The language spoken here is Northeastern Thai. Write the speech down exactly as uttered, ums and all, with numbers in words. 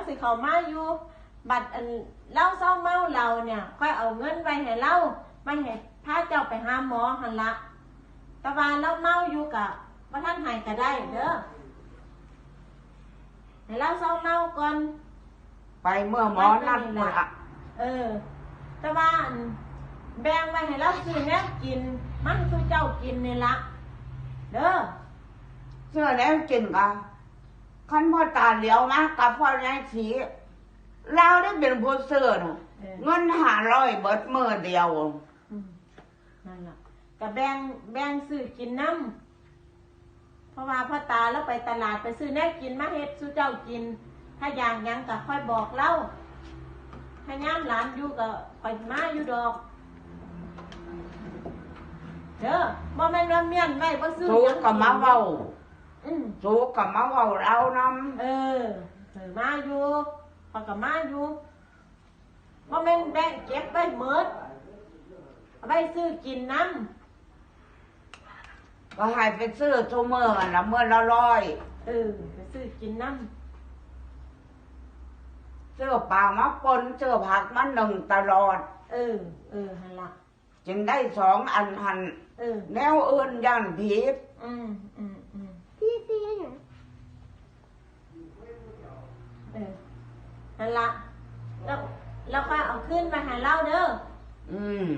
ซื้อข้าวมาอยู่ บัดอันลาวเซาเมาเหล้าเนี่ย ค่อยเอาเงินไว้ให้ลาว ไว้ให้พาเจ้าไปหาหมอหั่นละ แต่ว่าลาวเมาอยู่กะบ่ทันให้ก็ได้เด้อ ให้ลาวเซาเมาก่อน ไปเมื่อหมอนัด นี่ พุ่น ล่ะ ละ เออ แต่ว่าอันแบ่งไว้ให้ลาวซื้อแนวกินมาให้สู่เจ้ากินนี่ละเด้อ ซื้อแนวกินกะ คันพ่อตาเหลียวมากับพ่อนายศรี ลาวได้เป็นผู้ซื้อน่ะ เออ เงินห้าร้อยเบิดมื้อเดียว อืมนั่นล่ะ ก็แบ่งแบ่งซื้อกินนำ เพราะว่าพ่อตาลาวไปตลาดไปซื้อแนวกินมาเฮ็ดสู่เจ้ากิน ถ้าอยากหยังก็ค่อยบอกลาว ถ้ายามหลานอยู่ก็ค่อยมาอยู่ดอก เด้อ บ่แม่นว่าเมี้ยนไว้บ่ซื้อ สู หยัง ก็มาเว้า อืม สูก็มาเว้าลาวนำ เออ เออ มาอยู่ ข้อยก็มาอยู่ บ่แม่นแบ่งเก็บไว้หมด เอาไว้ซื้อกินนำ ก็ให้ไปซื้อทุกมื้อหั่นละมื้อละร้อย เออ ไปซื้อกินนำ ซื้อปลามาป่นซื้อผักมานึ่งตลอด เออ เออ หั่นล่ะ กินได้สองอันหั่น เออ แนวอื่นย่านผิด อืม อืม อืม พี่ซีหยัง เออ หั่นล่ะ แล้ว แล้วก็เอาคืนไปให้ลาวเด้อ อืม